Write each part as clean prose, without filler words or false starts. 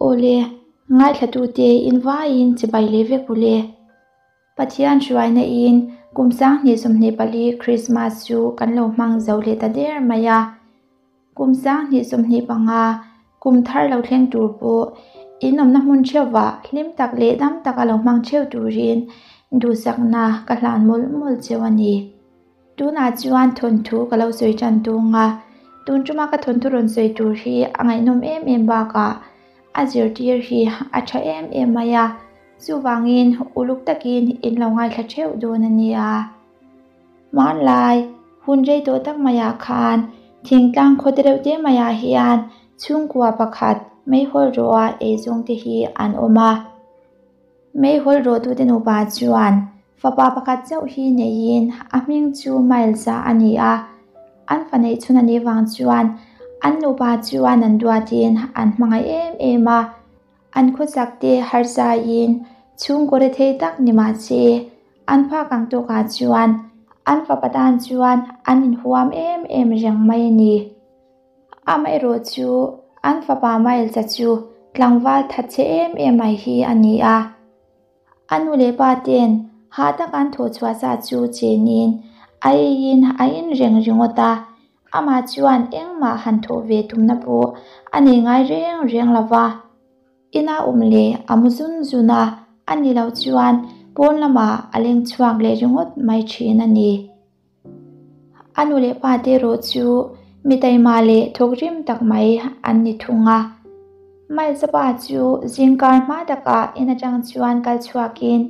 Awle, ngaithlatute in vaiin chibai leh vek ule. Pathian hruaina in kum 2024 Krismas chu kan lo hmang zo leh ta der mai a. Kum 2025 kum thar lo thleng tur pawh in awmna hmun theuhvah hlim tak leh dam taka lo hmang theuh turin duhsakna ka hlan mawlh mawlh cheu a ni. Tunah chuan thawnthu ka lo sawi tan tung a, tun tuma ka thawnthu rawn sawi tur hi a ngaihnawm em em bakah a zirtir hi a tha em em mai a, chuvangin uluk takin in lo ngaithla theuh dawn a nia. Hmanlai hun rei tawh tak maiah khan thingtlang khaw te reuh te maiah hian chhungkua pakhat meihawl rawha eizawng te hi an awm a. Meihawl rawhtute nupa chuan fapa pakhat chauh hi neiin a hming chu Miles-a a ni a. An fa neih chhun a nih vang chuan an nupa chuan an duatin an hmangaih em em a. An khawsak te harsain chhungkaw rethei tak ni mah se an phak ang tawkah chuan an fapa tan chuan an inhuam em em reng mai a ni. Amaherawh chu an fapa Miles-a chu tlangval thatchhe em em mai hi a ni a. A nu leh pa ten hah taka an thawh chhuah sa chu chenin a eiin a in reng ringawt a, amah chuan engmah han thawh ve tumna pawh a nei ngai reng reng lo va. Ina awm leh a mu zun zun a, a ni loh chuan pawn lamah a leng chhuak leh ringawt mai thin a ni. A nu leh pa te erawh chu mi taima leh thawk rim tak mai an ni thung a. Miles-a pa chu zingkar hma takah in atang chuan kal chhuakin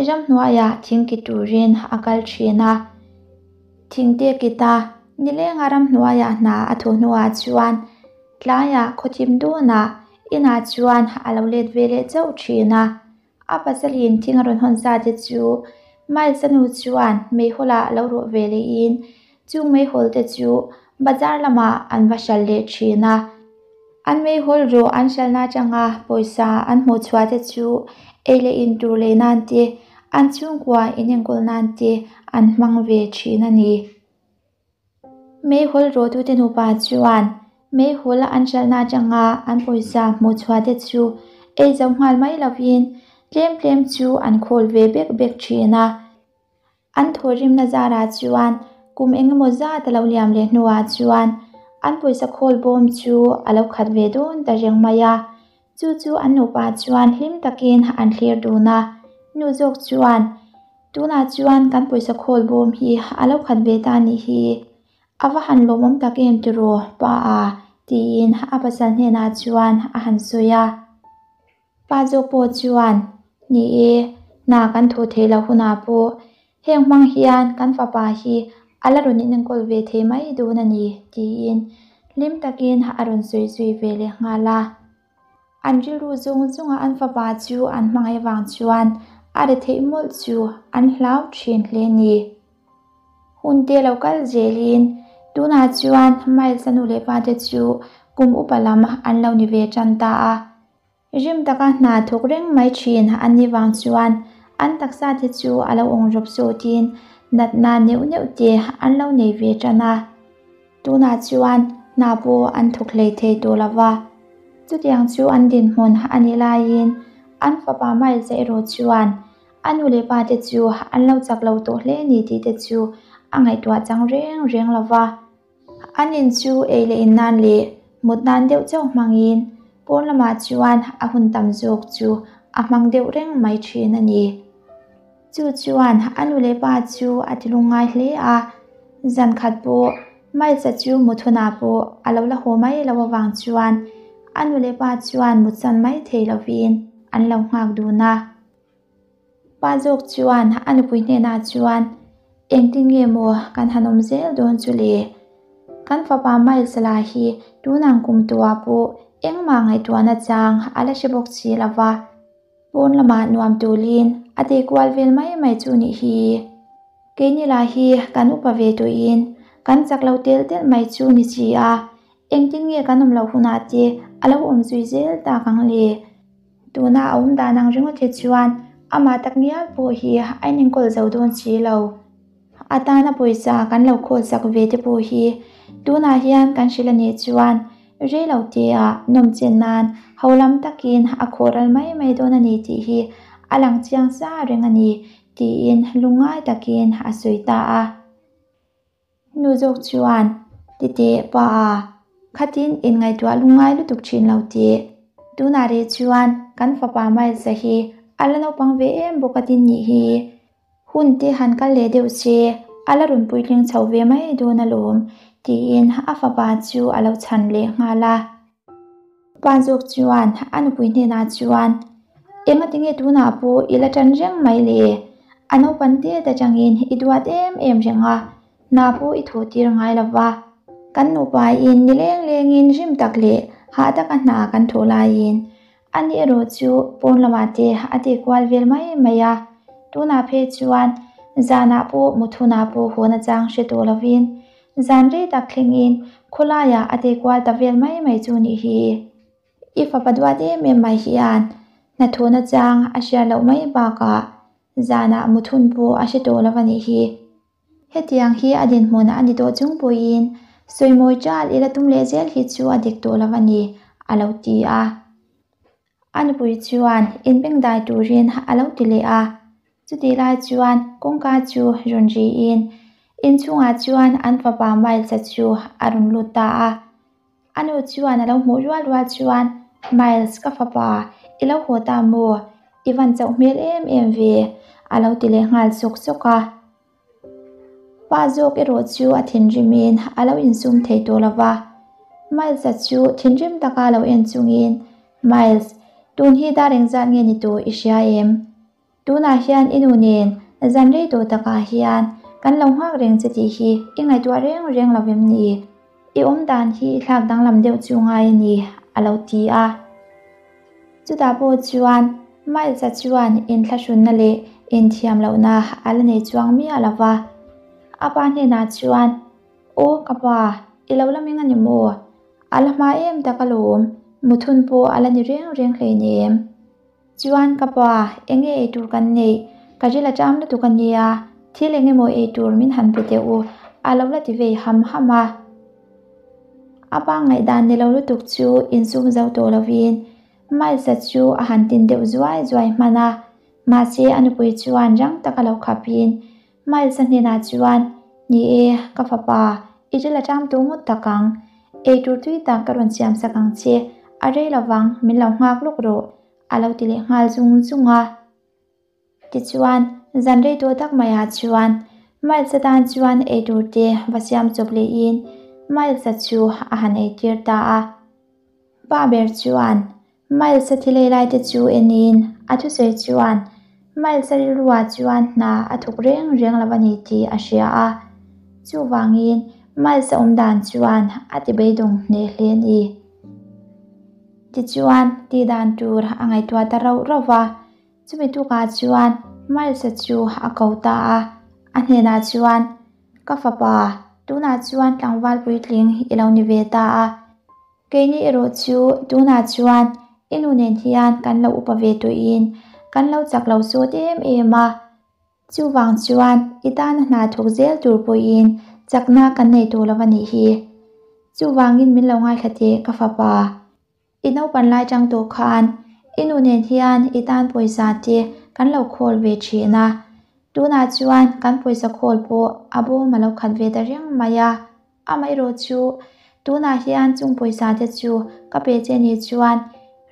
ramhnuaiah thing ki turin a kal thin a. Thingte kita nilenga ramhnuaiah hna a thawh hnuah chuan tlaiah khawthim dawnah inah chuan a lo let ve leh chauh thin a. A pasalin thing a rawn hawn sa te chu Miles-a nu chuan meihawlah lo rawh ve lehin chung meihawl te chu bazar lamah an va hral leh thin a. An meihawl rawh an hralna atanga pawisa an hmuh chhuah te chu ei leh in tur lei nan te, an chhungkua inenkawl nan te an hmang ve thin a ni. Meihawl rawhtute nupa chuan meihawl an hralhna atanga an pawisa hmuh chhuah te chu ei zo nghal mai lovin tlem tlem chu an khawl ve bek bek thin a. An thawhrimna zarah chuan kum eng emaw zat a lo liam leh hnuah chuan an pawisa khawl bawm chu a lo khat ve dawn ta reng mai a. Chu chu an nupa chuan hlim takin an thlir dun a. Nu zawk chuan Tunah chuan kan pawisa khawl bawm hi a lo khat ve ta nih hi. A va han lawmawm tak em tiraw pa a? tiin a pasal hnenah chuan a han sawi a. Pa zawk pawh chuan, Ni e, hna kan thawh theih loh hunah pawh heng hmang hian kan fapa hi a la rawn inenkawl ve thei mai dawn a ni, tiin hlim takin a rawn sawi zui ve leh nghal a. An rilru zawng zawnga an fapa chu an hmangaih vang chuan a re theih mawlh chu an hlau thin hle ni. Hun te lo kal zelin tunah chuan Miles-a nu leh pa te chu kum upa lam an lo ni ve tan ta a. Rim taka hna thawk reng mai thin an nih vang chuan an taksa te chu a lo awng rawp sawtin natna neuh neuh te an lo nei ve tan a. Tunah chuan hna pawh an thawk hlei thei tawh lo va, chutiang chu an dinhmun a nih laiin an fapa Miles-a erawh chuan a nu leh pa te chu an lo chak lo tawh hle ni tih te chu a ngaihtuah chang reng reng lo va. An in chu ei leh in nan leh mut nan deuh chauh hmangin pawn lamah chuan a hun tam zawk chu a hmang deuh reng mai thin a ni. Chu chuan a nu leh pa chu a ti lungngai hle a, zan khat pawh Miles-a chu mut hunah pawh a lo la haw mai lo avang chuan a nu leh pa chuan mutsan mai thei lovin an lo nghak dun a. Pa zawk chuan a nupui hnenah chuan, Engtin nge maw kan han awm zel dawn chu le? Kan fapa Miles-a lah hi tunang kum tuah pawh engmah ngaihtuahna chang a la hre bawk si lo va. Pawn lamah nuam tulin a tei kual vel mai mai chu nih hi. Keini lah hi kan upa ve tuihin kan chak lo tel tel mai chu ni si a, engtin nge kan awm loh hunah te a lo awm zui zel tak ang le? Tuna a awm dan ang ringawt hi chuan amah tak ngial pawh hi a inenkawl zo dawn si lo. A tana pawisa kan lo khawl sak ve te pawh hi tunah hian kan hrilh a nih chuan. Rei lo tea nawmchen nan ho lam takin a khawhral mai mai dawn a ni tih hi a lang chiang sa reng a ni, tiin lungngai takin a sawi ta a. Nu zawk chuan, Titeh pa a, khatin inngaihtuah lungngai lutuk thin lo tih. Tunah rih chuan kan fapa Miles-a hi a la naupang ve em bawk a tin nih hi. Hun te han kal leh deuh se, a la rawn puitling chho ve mai dawn alawm, tiin a fapa chu a lo chhan leh nghal a. Pa zawk chuan a nupui hnenah chuan, Engatinge tunah pawh i la tan reng mai le? A naupan tet atangin i duat em em reng a, hna pawh i thawh tir ngai lo va. Kan nupain ni leng lengin rim tak leh hah taka hna kan thawh laiin Ani erawh chu pawn lamah te a ti kual vel mai mai a, tunah phei chuan zanah pawh muthunah pawh hawn a chang hre tawh lovin zan rei tak thlengin khawlaiah a ti kual ta vel mai mai chu nih hi. I fapa duat em em mai hian hnathawhna chang a hriat loh mai bakah zanah muthun pawh a hre tawh lo a nih hi. Hetiang hi a dinhmun a ni tawh chung pawhin sawimawi ṭal ila tum leh zel hi chu a dik tawh lo a ni, a lo ti a. A nupui chuan inbengdai turin a lo ti leh a. Chutih lai chuan kawngka chu rawn riin inchhungah chuan an fapa Miles-a chu a rawn lut ta a. A nu chuan a lo hmuh rual rual chuan, Miles, ka fapa, i lo haw ta maw? I van chauh hmel em em ve, a lo ti leh nghal sawk sawk a. Pa zawk erawh chu a thinrimin a lo insum thei tawh lo va. Miles-a chu thinrim taka lo en chungin, Miles, tun hi dar engzat nge ni tawh i hria em? Tunah hian i nu nen zan rei tawh takah hian kan lo nghak reng che tih hi i ngaihtuah reng reng lo vem ni? I awm dan hi i thlak danglam deuh chu ngai a ni, a lo ti a. Chutah pawh chuan Miles-a chuan inthlahrunna leh inthiam lohna a la nei chuang miah lo va. A pa hnenah chuan, Aw ka pa, i lo la meng a ni maw? A la hma em tak alawm, muthun pawh a la ni reng reng hleinem. Chuan ka pa, enge ei tur kan neih? Ka ril a ṭam lutuk a nia, thil eng emaw ei tur min han pe teh u, a lo la ti vei ham ham a. A pa ngaihdan ni lo lutuk chu insum zo tawh lovin Miles-a chu a han tin deuh zuai zuai hman a, mahse a nupui chuan rang taka lo khapin Miles-a hnenah chuan, Ni e, ka fapa, i ril a ṭam tawh ngawt tak ang. Ei tur tui tak ka rawn siam sak ang che, a rei lovang, min lo nghak lawk rawh, a lo ti leh nghal zung zung a. Tichuan, zan rei tawh tak maiah chuan Miles-a tan chuan ei tur te va siam chawp lehin Miles-a chu a han ei tir ta a. Pa ber chuan Miles-a thilei lai te chu enin a thusawi chuan Miles-a rilruah chuan hna a thawk reng reng lo a ni tih a hria a. Chuvangin Miles-a awm dan chuan a ti beidawng hneh hle a ni. Tichuan, tih dan tur a ngaihtuah ta rauh rauh va, chumi tukah chuan Miles-a chu a ko ta a, a hnenah chuan, Ka fapa, tunah chuan tlangval puitling i lo ni ve ta a, keini erawh chu tunah chuan i nu nen hian kan lo upa ve tawhin kan lo chak lo sawt em em a, Chuvang chuan i tana hna thawk zel tur pawhin chakna kan nei tawh lo a nih hi. Chuvangin min lo ngaithla teh ka fapa. I naupan lai tang tawh khan i nu nen hian i tan pawisa te kan lo khawl ve thin a. Tunah chuan kan pawisa khawl pawh a bawm a lo khat ve ta reng mai a. Amaherawh chu tunah hian chung pawisa te chu ka pe che nih chuan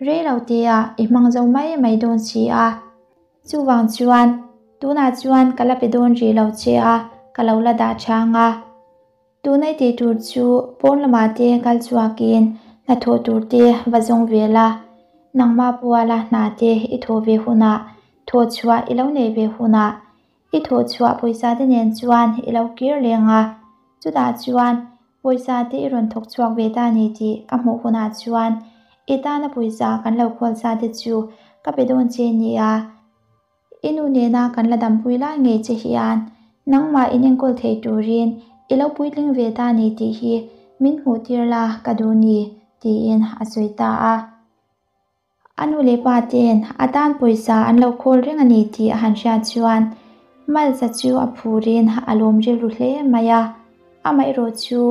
rei lo teah i hmang zo mai mai dawn si a. Chuvang chuan, tunah chuan ka la pe dawn rih lo che a, ka lo la dah chang a. Tunai tih tur chu pawn lamah te kal chhuakin hnathawh tur te va zawng ve la, nangmah puala hna te i thawh ve hunah, thawh chhuah i lo neih ve hunah, i thawh chhuah pawisa te nen chuan i lo kir leng a, chutah chuan Pawisa te i rawn thawk chhuak ve ta ni tih ka hmuh hunah chuan i tana pawisa kan lo khawl sa te chu ka pe dawn che nia. I nu nena kan la dampui lai ngei che hian nangmah in enkawl thei turin i lo puitling ve ta ni tih hi min hmuh tir la ka duh ni tiin a sawi ta a. A nu leh pa te'n a tan pawisa an lo khawl reng a ni tih a han hriat chuan Malsa chu a phurin a lawm rilru hle mai a. Amaherawh chu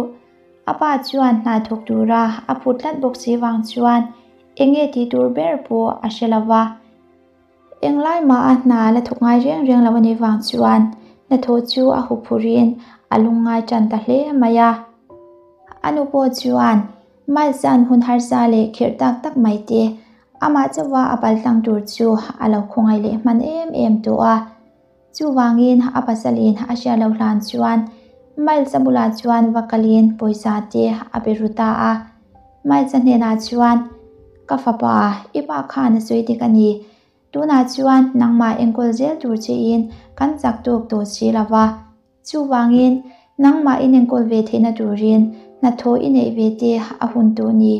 A pa chuan hna thawk tura a phut tlat bawk si vang chuan eng nge tih tur ber pawh a hre lo va. Englai mah a hna la thawk ngai reng reng lo a nih vang chuan hnathawh chu a huphurhin a lungngai tan ta hle mai a. A nu pawh chuan Miles-a'n hun harsa leh khirh tak tak mai te amah chauha a paltlang tur chu a lo khawngaih leh hman em em tawh a. Chuvangin a pasalin a hriat loh hlan chuan Miles-a bulah chuan va kalin pawisa te a pe ru ta a. Miles-a hnenah chuan, Ka fapa, i pa khan a sawi dik a ni. Tunah chuan nangmah enkawl zel tur chein kan chak tawk tawh si lo va. Chuvangin nangmah inenkawl ve theihna turin hnathawh i neih ve te a hun tawh ni.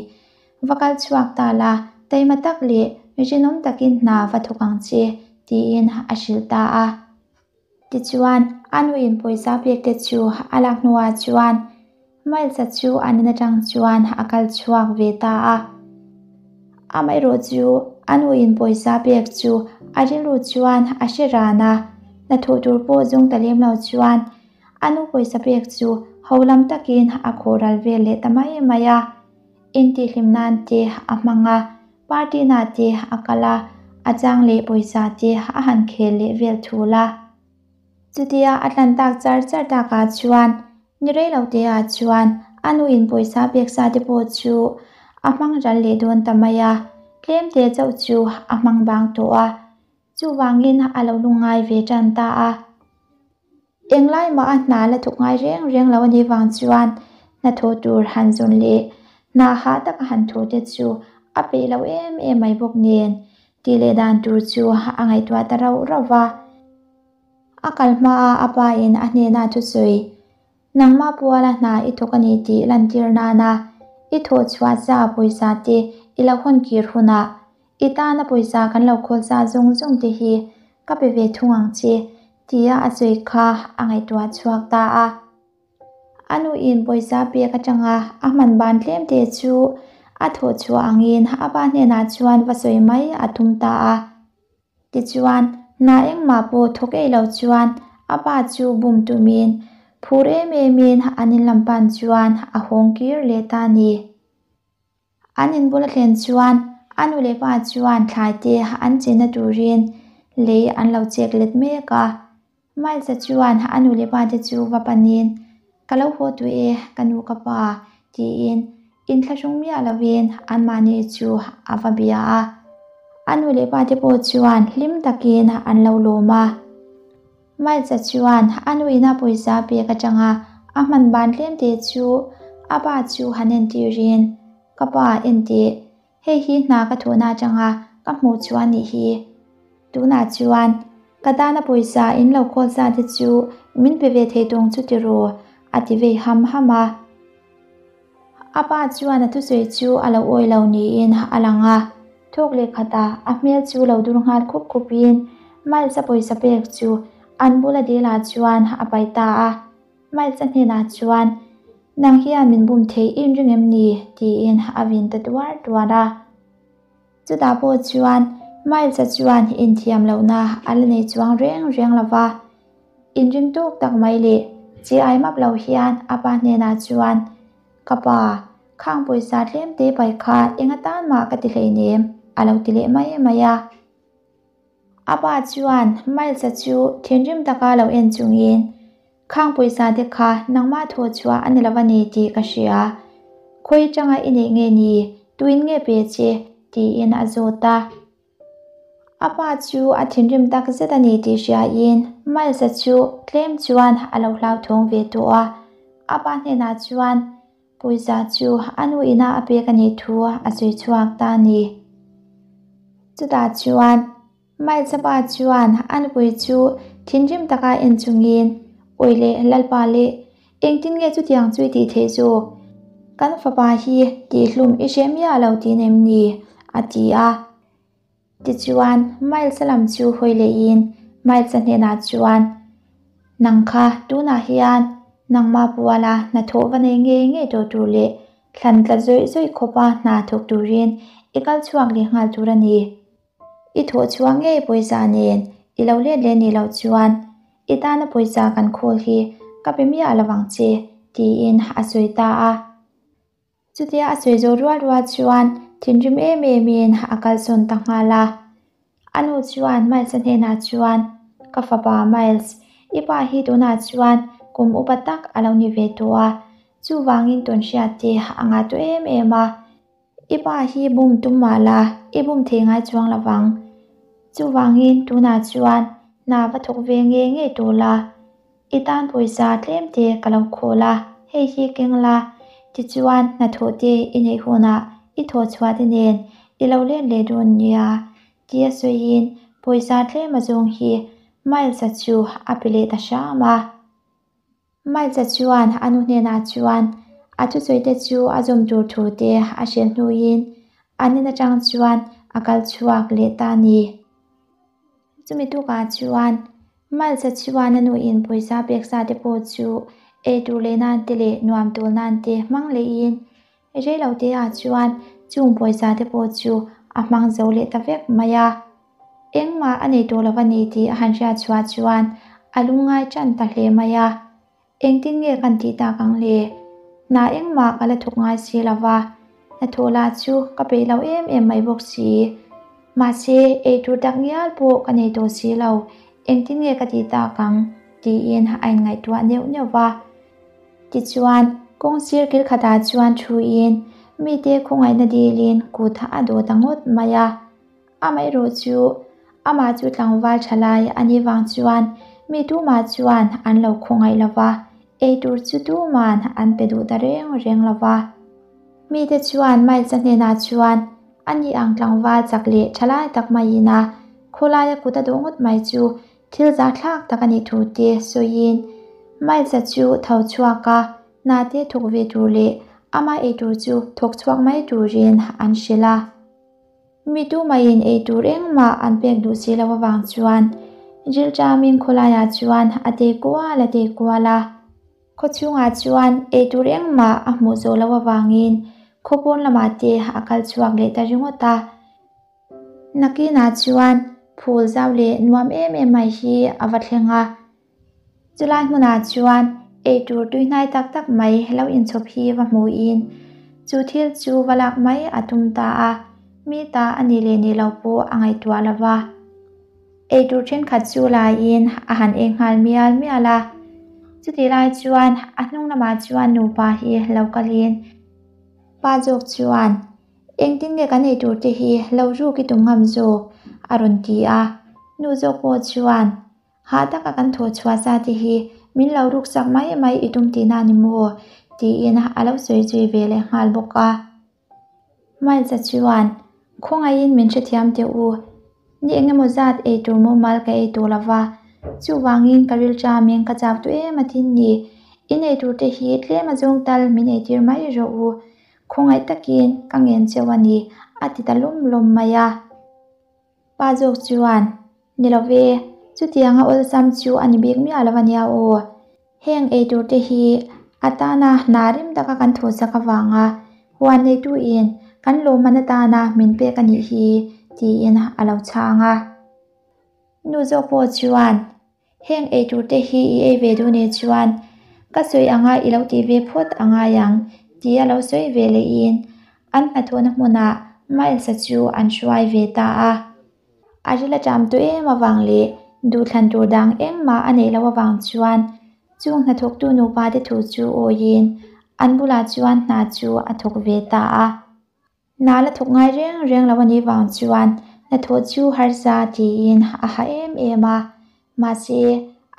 Va kal chhuak ta la, taima tak leh rinawm takin hna va thawk ang che, tiin a hrilh ta a. Tichuan, a nuin pawisa pek te chu a lak hnuah chuan Miles-a chu an in atang chuan a kal chhuak ve ta a. Amaherawh chu a nuin pawisa pek chu a rilru chuan a hre ran a, hnathawh tur pawh zawng ta lem lo chuan a nu pawisa pek chu ho lam takin a khawh ral vel leh ta mai mai a. Intihhlim nan te a hmang a, party na te a kal a, a chang leh pawisa te a han khel leh vel thul a. Chutia a tlan tak char char takah chuan ni rei lo te ah chuan a nu in pawisa pek sa te pawh chu a hmang ral leh dawn ta mai a, tlem te chauh chu a hmang bang tawh a, chuvangin a lo lungngai ve tan ta a. Englai mah a hna la thawk ngai reng reng lo a nih vang chuan hnathawh tur han zawn leh hna hah taka han thawh te chu a peih lo em em mai bawk nen tih leh dan tur chu a ngaihtuah ta rauh rauh va. A kal hmaa a pa in a hnenah thusawi, Nangmah puala hna i thawk a ni tih lantir nana i thawh chhuah za pawisa te i lo hawn kir hunah I tana pawisa kan lo khawl za zawng zawng te hi ka pe ve thung ang che, tia a sawi kha a ngaihtuah chhuak ta a. A nuin pawisa pek atanga a hman ban tlem te chu a thawh chhuah angin a pa hnenah chuan va sawi mai a tum ta a. Tichuan, hna engmah pawh thawk eih lo chuan a pa chu bum tumin phur em emin an in lam pan chuan a hawng kir leh ta a ni. An inbul a thlen chuan a nu leh pa chuan thlai te an chenna turin lei an lo chek let mek a. Miles-a chuan a nu leh pa te chu va panin, Ka lo haw tawh e, ka nu ka pa, tiin inthlahrung miah lovin anmahni chu a va bia a. A nu leh pa te pawh chuan hlim takin an lo lawm a. Miles-a chuan a nuin a pawisa pek atanga a hman ban tlem te chu a pa chu han entirin, Ka pa, enteh, hei hi hna ka thawhna atanga ka hmuh chu a nih hi. Tunah chuan ka tana pawisa in lo khawl sa te chu min pe ve thei tawng chu tiraw? a ti vei ham ham a. A pa chuan a thusawi chu a lo awi lo niin a lang a, thawk leh khatah a hmel chu lo dur nghal khup khupin Miles-a pawisa pek chu an bula dil-ah chuan a paih ta a. Miles-a hnenah chuan, Nang hian min bum thei in ring em ni? tiin a vin ta tuar tuar a. Chutah pawh chuan Miles-a chuan inthiam lohna a la nei chuang reng reng lo va. Inring tawk tak mai leh chi ai map lo hian a pa hnenah chuan, Ka pa, khang pawisa tlem te pai kha eng atan mah ka ti hleinem, a lo ti leh mai mai a. A pa chuan Miles-a chu thinrim taka lo en chungin, Khang pawisa te kha nangmah thawh chhuah a ni lo a ni tih ka hria. Khawi atanga i neih nge ni? Tuin nge pe che? tiin a zawt a. A pa chu a thinrim tak zet a ni tih hriain Miles-a chu tlem chuan a lo hlauthawng ve tawh a. A pa hnenah chuan pawisa chu a nu ina a pek a nih thu a sawi chhuak ta a ni. Chutah chuan Miles-a pa chuan a nupui chu thinrim taka en chungin, Awi leh Lalpa leh, engtin nge chutiang chu i tih theih zawk? Kan fapa hi tihhlum i hre miah lo tih nem ni? a ti a. Tichuan, Miles-a lam chu hawi lehin Miles-a hnenah chuan, Nang kha tunah hian nangmah puala hnathawh va nei ngei ngei tawh tur leh thlan tla zawih zawih khawpa hna thawk turin i kal chhuak leh nghal tur a ni. I thawh chhuah ngei pawisa nen i lo let leh nih loh chuan i tana pawisa kan khawl hi ka pe miah lo vang che, tiin a sawi ta a. Chutia a sawi zawh rual rual chuan thinrim em emin a kalsawn ta nghal a. A nu chuan Miles-a hnenah chuan, Ka fapa Miles, i pa hi tunah chuan kum upa tak a lo ni ve tawh a, chuvangin tawnhriat te a ngah tawh em em a. I pa hi bum tum mah la, i bum thei ngai chuang lo vang. Chuvangin tunah chuan hna va thawk ve ngei ngei tawh la. I tan pawisa tlem te ka lo khawl a, hei hi keng la, tichuan hnathawh te i neih hunah i thawh chhuah te nen i lo let leh dawn nia, tia sawiin pawisa tlem azawng hi Miles-a chu a pe leh ta hram a. Miles-a chuan a nu hnenah chuan a thusawi te chu a zawm tur thu te a hrilh hnuin an in atang chuan a kal chhuak leh ta a ni. Chumi tukah chuan Miles-a chuan a nuin pawisa pek sa te pawh chu ei tur leh nan te leh nuam tawl nan te hmang lehin reilo te ah chuan chung pawisa te pawh chu a hmang zo leh ta vek mai a. Engmah a nei tawh lo a ni tih a han hriat chhuah chuan a lungngai tan ta hle mai a. Engtin nge kan tih tak ang le? Hna engmah ka la thawk ngai si lo va, hnathawh lah chu ka peih lo em em mai bawk si. Mahse, eitur tak ngial pawh ka nei tawh si lo, engtin nge ka tih tak ang? tiin a inngaihtuah neuh neuh va. Tichuan, kawng sir kil khatah chuan thuin mite khawngaihna dilin kut a dawh ta ngawt mai a. Amaherawh chu amah chu tlangval tha lai a nih vang chuan mi tumah chuan an lo khawngaih lo va, eitur chu tuman an pe duh ta reng reng lo va. Mite chuan Miles-a hnenah chuan a ni ang tlangval chak leh tha lai tak maiin a khawlaia kut a dawh ngawt mai chu thil zahthlak tak a nih thu te sawiin Miles-a chu tho chhuak a, hna te thawk ve tur leh ama eitur chu thawk chhuak mai turin an hrilh a. Mi tumaiin ei tur engmah an pek duh si lo avang chuan Rilṭamin khawlaiah chuan a tei kual a tei kual a. Khaw chhungah chuan ei tur engmah a hmuh zawh loh avangin khaw pawn lamah te a kal chhuak leh ta ringawt a. Nakinah chuan phul zau leh nuam em em mai hi a va thleng a. Chulai hmunah chuan eitur tuihnai tak tak mai lo inchhawp hi va hmuhin chu thil chu va lak mai a tum ta a, mi ta a ni leh ni lo pawh a ngaihtuah lo va. Eitur thenkhat chu laiin a han ei nghal mial mial a, chutih lai chuan a hnung lamah chuan nupa hi lo kalin pa zawk chuan Engtin nge kan eitur te hi lo ruk i tum ngam zawk? a rawn ti a, nu zawk pawh chuan Hah taka kan thawh chhuah sa te hi min lo ruksak mai mai i tum tihna a ni maw? tiin a lo sawi zui ve leh nghal bawk a. Miles-a chuan, Khawngaihin min hrethiam teh u, ni eng emaw zat ei tur mumal ka ei tawh lo va, chuvangin ka rilṭamin ka chak duh em a tin ni, in ei tur te hi tlem azawng tal min eitir mai rawh u, khawngaih takin ka ngen cheu a ni, a ti ta lawm lawm mai a. Pa zawk chuan, Ni lo ve, chutianga awlsam chu a ni bik miah lo a nia aw. Heng eitur te hi a tana hna rim taka kan thawhsak avanga huan neituin kan lawmman atana min pek a nih hi, tiin a lo chhang a. Nu zawk pawh chuan, Heng eitur te hi i ei ve duh nih chuan ka sawi anga i lo tih ve phawt a ngai ang tia lo sawi ve lehin an hnathawhna hmunah Miles-a chu an hruai ve ta a. A ril a ṭam tawh em avang leh duhthlan tur dang engmah a neih loh avang chuan chung hnathawktu nupa te thu chu awiin an bulah chuan hna chu a thawk ve ta a. Hna la thawk ngai reng reng lo a nih vang chuan hnathawh chu harsa tiin a ha em em a, mahse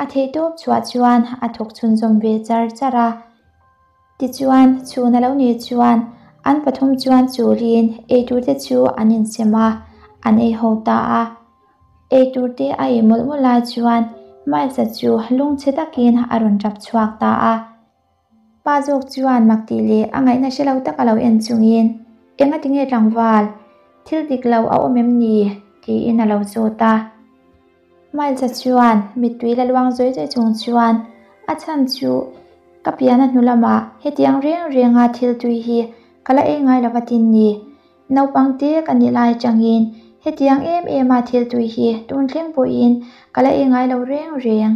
a theihtawp chhuah chuan a thawk chhunzawm ve char char a. Tichuan chhun a lo nih chuan an pathum chuan chulin eitur te chu an insem a, an ei ho ta a. Eitur te a ei mawlh mawlh lai chuan Miles-a chu lungchhe takin a rawn tap chhuak ta a. Pa zawk chuan mak tih leh a ngaihna hre lo tak a lo en chungin, Enga tinge tlangval, thil dik lo a awm em ni? tiin a lo zawt a. Miles-a chuan mittui la luang zawi zawi chung chuan, A chhan chu ka pian a hnu lamah hetiang reng renga thil tui hi ka la ei ngai lo va tin ni. Naupang te ka nih lai atangin hetiang em em a thil tui hi tun thleng pawhin ka la ei ngai lo reng reng.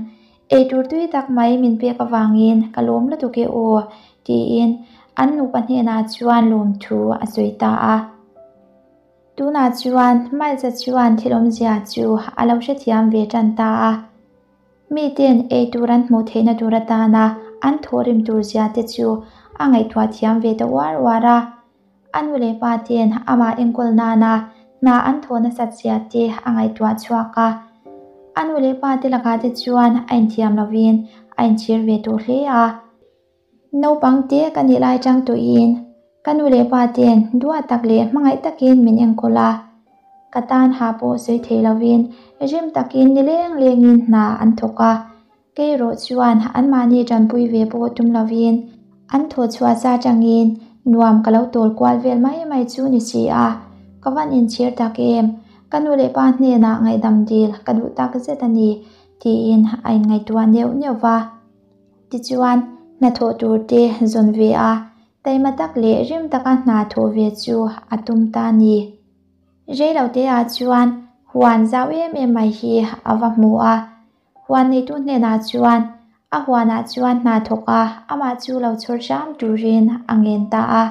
Eitur tui tak mai min pek avangin ka lawm lutuk e aw, tiin an nupa hnenah chuan lawmthu a sawi ta a. Tunah chuan Miles-a chuan thil awmzia chu a lo hrethiam ve tan ta a. Miten ei tur an hmuh theihna tur atana an thawhrim tur zia te chu a ngaihtuah thiam ve ta uar uar a. A nu leh pa ten amah enkawl nana hna an thawh nasat zia te a ngaihtuah chhuak a. A nu leh pa te lakah te chuan a inthiam lovin a inchhir ve tawh hle a. Naupang te ka nih lai chang tawhin ka nu leh pa ten duat tak leh hmangaih takin min enkawl a. Ka tan ha pawh sawi thei lovin rim takin ni leng lengin hna an thawk a. Kei erawh chuan anmahni tanpui ve pawh tum lovin an thawh chhuah sa atangin nuam ka lo tawl kual vel mai mai chu ni si a. Ka van inchhir tak em? Ka nu leh pa hnenah ngaihdam dil ka duh tak zet a ni, tiin a inngaihtuah neuh neuh va. Tichuan, hnathawh tur te zawn ve a, taima tak leh rim taka hna thawh ve chu a tum ta a ni. Reiloteah chuan huan zau em em mai hi a va hmu a, huan neitu hnenah chuan a huanah chuan hna thawk a, amah chu lo chhawr hram turin a ngen ta a.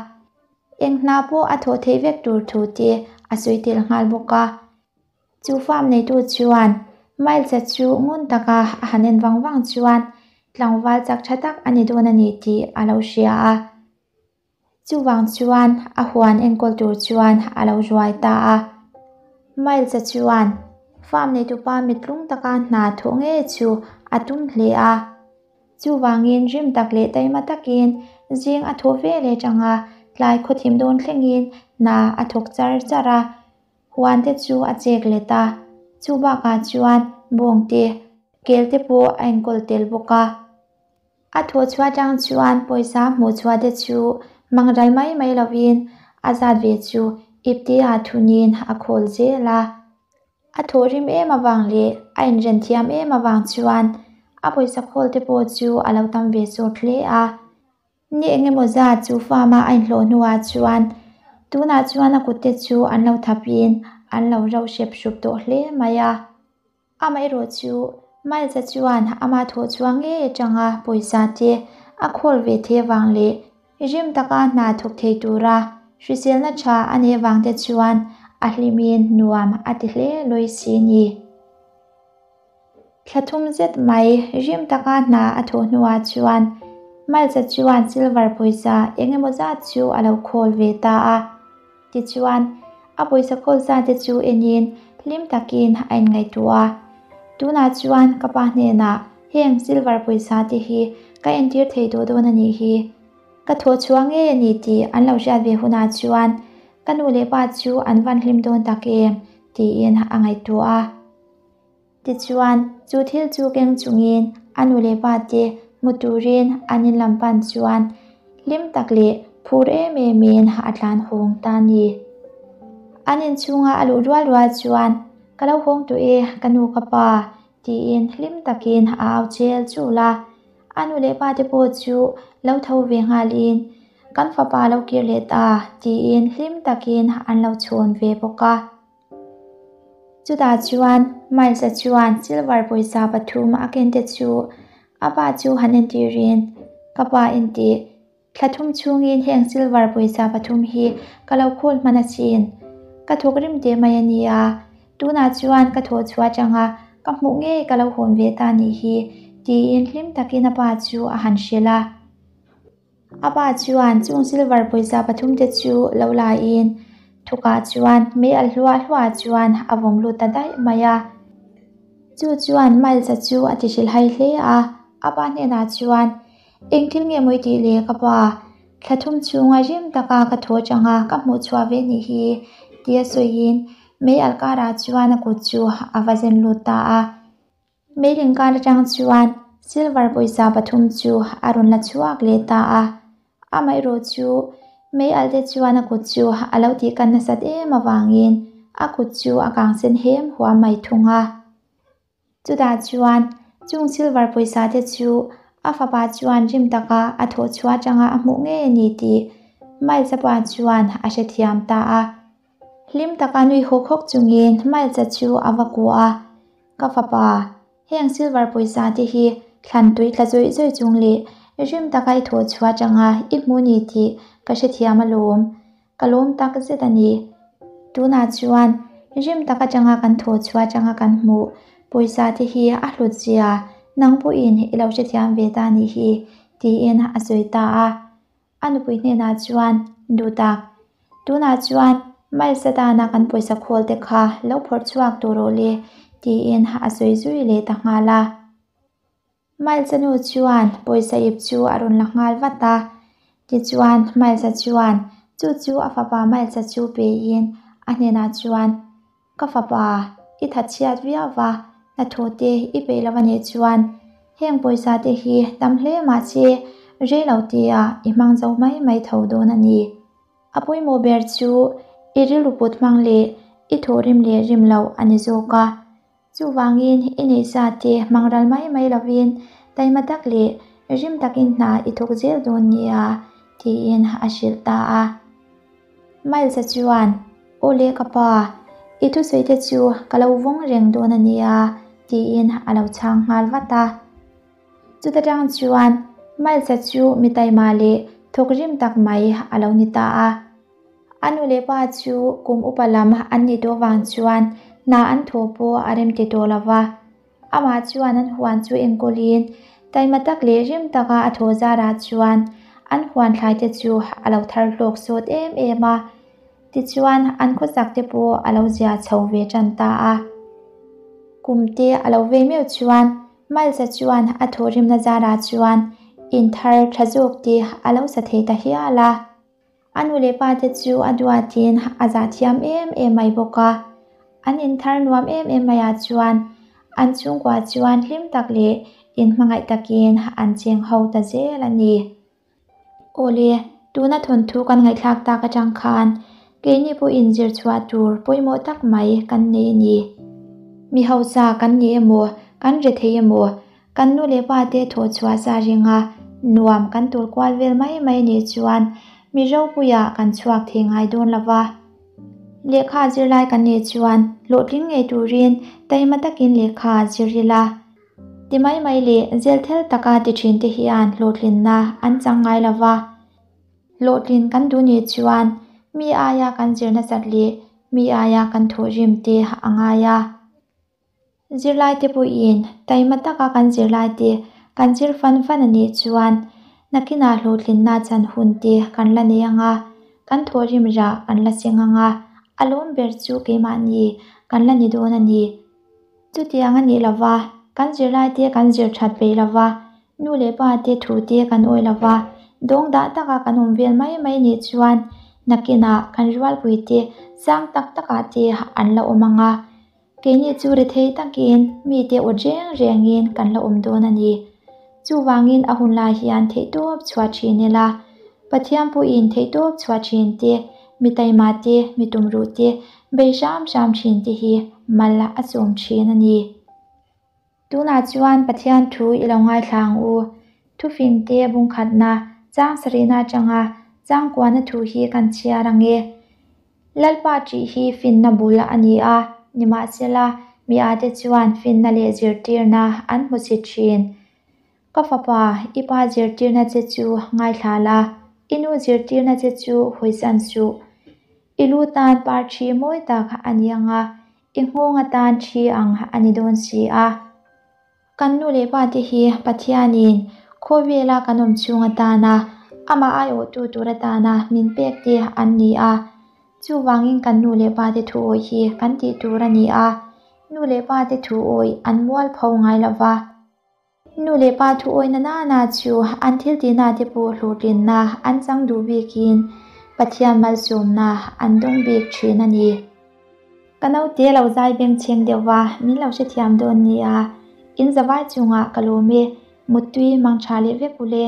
Eng hna pawh a thawh theih vek tur thu te a sawi tel nghal bawk a. Chu farm neitu chuan Miles-a chu ngun taka a han en vang vang chuan tlangval chak tha tak a ni dawn a ni tih a lo hria a. Chuvang chuan a huan enkawl tur chuan a lo ruai ta a. Miles-a chuan farm neitupa mittlung taka hna thawh ngei chu a tum hle a. Chuvangin rim tak leh taima takin zing a thawh ve leh tanga tlai khawthim dawn thlengin hna a thawk char char a. Huan te chu a chek let a, chu bakah chuan bawng te, kel te pawh a enkawl tel bawk a. A thawh chhuah atang chuan pawisa hmuh chhuah te chu mang ral mai mai lovin a zat ve chu ipte ah thunin a khawl zel a. A thawh rim em avang leh a inren thiam em avang chuan a pawisa khawl te pawh chu a lo tam ve sawt hle a. Ni engemaw zat chu farm a a inhlawh hnuah chuan tunah chuan a kut te chu an lo thapin an lo rauh hrep hrup tawh hle mai a. Amaherawh chu Miles-a chuan ama thawh chhuah ngei atanga pawisa te a khawl ve thei avang leh rim taka hna thawk thei tura hriselna tha a neih avang te chuan a hlimin nuam a ti hle lawi si a ni. Thla thum zet mai rim taka hna a thawh hnuah chuan Miles-a chuan silver pawisa eng emaw zat chu a lo khawl ve ta a. Tichuan, a pawisa khawl zat te chu enin hlim takin a inngaihtuah a. Tunah chuan ka pa hnenah heng silver pawisa te hi ka entir thei tawh dawn a nih hi. Ka thawh chhuah ngei a ni tih an lo hriat ve hunah chuan ka nu leh pa chu an van hlim dawn tak em tiin a ngaihtuah a. Tichuan, chu thil chu keng chungin a nu leh pa te hmu turin an in lam pan chuan hlim tak leh phur em emin a tlan hawng ta a ni. An inchhunga a luh rual rual chuan, Ka lo hawng tawh e, ka nu ka pa, tiin hlim takin a au chel chul a. A nu leh pa te pawh chu lo tho ve nghalin, Kan fapa lo kir leh ta, tiin hlim takin an lo chhawn ve bawk a. Chutah chuan Miles-a chuan silver pawisa pathum a kente chu a pa chu han entirin, Ka pa intih, thla thum chhungin heng silver pawisa pathum hi ka lo khawl hman asin. Ka thawk rim teh mai a nia, tunah chuan ka thawh chhuah atanga ka hmuh ngei ka lo hawn ve ta nih hi, tiin hlim takin a pa chu a han hrilh a. A pa chuan chung silver pawisa pathum te chu lo la in thukah chuan mei alh hluah hluah chuan a vawm lut ta daih mai a. Chu chuan Miles-a chu a ti hrilhhai hle a, a pa hnenah chuan, Eng thil nge mawi tih le ka pa? Thla thum chhunga rim taka ka thaw atanga ka hmuh chhuah ve nih hi, tia sawiin mei alh karah chuan a kut chu a va zen lut ta a. Meiling kar atang chuan silver pawisa pathum chu a rawn la chhuak leh ta a, amaherawh chu mei alh te chuan a kut chu a lo tih kan nasat em avangin a kut chu a kang sen hem huam mai thung a. Chutah chuan chung silver pawisa te chu a fapa chuan rim taka a thawh chhuah atanga a hmuh ngei a ni tih Miles-a pa chuan a hrethiam ta a. Hlim taka nui hawk hawk chungin Miles-a chu a va kuah a. Ka fapa, heng silver pawisa te hi thlan tui tla zawih zawih chung leh Rim taka i thawh chhuah atanga i hmu ni tih ka hrethiam alawm. Ka lawm tak zet a ni. Tunah chuan rim tak atanga kan thawh chhuah atanga kan hmuh pawisa te hi a hlut zia nang pawhin i lo hrethiam ve ta nih hi, tiin a sawi ta a. A nupui hnenah chuan, Duhtak, tunah chuan Miles-a tana kan pawisa khawl te kha lo phawrh chhuak tur rawh le, tiin a sawi zui leh ta nghal a. Miles-a nu chuan pawisa ip chu a rawn la nghal vat a, tichuan Miles-a chuan chu chu a fapa Miles-a chu pein a hnenah chuan, Ka fapa, i thatchhiat viau va, hnathawh te i peih lo anih chuan heng pawisa te hi tam hle mah se rei lo tia i hmang zo mai mai tho dawn a ni. A pawimawh ber chu i rilru put hmang leh i thawhrim leh rim loh a ni zawk a. Chuvangin i neihsa te hmang ral mai mai lovin taima tak leh rim takin hna i thawk zel dawn nia, tiin a hrilh ta a. Miles-a chuan, Aw le ka pa, i thusawi te chu ka lo vawng reng dawn a nia, tiin a lo chhang nghal vat a. Chuta tang chuan Miles-a chu mi taima leh thawk rim tak mai a lo ni ta a. A nu leh pa chu kum upa lam an nih tawh vang chuan hna an thaw pawh a rem ti tawh lo va. Amah chuan an huan chu enkawlin taima tak leh rim taka a thaw zarah chuan an huan thlai te chu a lo thar hlawk sawt em em a. Tichuan an khawsak te pawh a lo zia chho ve tan ta a. Kum te a lo vei meuh chuan Miles-a chuan a thawhrimna zarah chuan in thar tha zawk te a lo sa thei ta hial a. A nu leh pa te chu a duatin a zah thiam em em mai bawk a. An inthar nuam em em maiah chuan an chhungkua chuan hlim tak leh inhmangaih takin an cheng ho ta zel a ni. Awle, tuna thawnthu kan ngaihthlak tak atang khan keini pawhin zir chhuah tur pawimawh tak mai kan nei a ni. Mi hausa kan ni emaw, kan re thei emaw, Kan nu leh pa te thawh chhuah sa ringa nuam kan tur kual vel mai mai nih chuan mi ropuiah kan chhuak thei ngai dawn lo va. Lehkha zirlai kan nih chuan hlawhtling ngei turin taima takin lehkha zir ila. Ti mai mai leh zel thel taka ti thin te hian hlawhtlinna an chang ngai lo va. Hlawhtlin kan duh nih chuan mi aia kan zir nasat leh mi aia kan thawhrim te a ngai a. Zirlaite pawhin taima taka kan zirlaite kan zir fan fan a nih chuan nakinah hlawhtlinna chan hun te kan la nei ang a, kan thawhrim rah kan la seng ang a, a lawm ber chu keimahni kan la ni dawn a ni. Chutiang a nih lova, kan zirlaite kan zir that peih lova, nu leh pa te thu te kan awih lova, dawng dah taka kan awm vel mai mai nih chuan nakinah kan rualpuite sang tak takah te an la awm ang a. Keini chu rethei takin mite awt reng rengin kan la awm dawn a ni. Chuvangin a hun lai hian theihtawp chhuah thin ila, Pathian pawhin theihtawp chhuah thin te, mi taima te, mi tumruh te, bei hram hram thin te hi mal a sawm thin a ni. Tunah chuan Pathian thu i lo ngaithla ang u. Thufing te bungkhatna, chang sarihna atanga changkuana thu hi kan chhiar ang e. Lalpa ṭih hi finna bul a ni a, nimahsela mi ate chuan finna leh zirtirna an hmu si ṭhin. Ka fapa, i pa zirtirna che chu ngaithla la, i nu zirtirna che chu hawisan suh. I lu tan par ṭhi mawi tak a ni ang a, I nghawng atan thi ang a ni dawn si a. Kan nu leh pa te hi Pathianin khawvela kan awm chhung atana amah aiawhtu tur atana min pek te an ni a. Chuvangin kan nu leh pa te thu awih hi kan tih tur a ni a. Nu leh pa te thu awih an mual pho ngai lo va. Nu leh pa thu awihna nana chu an thil tihna te pawh hlawhtlinna an chang duh bikin Pathian malsawmna an dawng bik thin a ni. Ka naute lo zai bengchheng deuh va, min lo hrethiam dawn nia. In zavai chungah ka lawm e, muttui mang tha leh vek u le.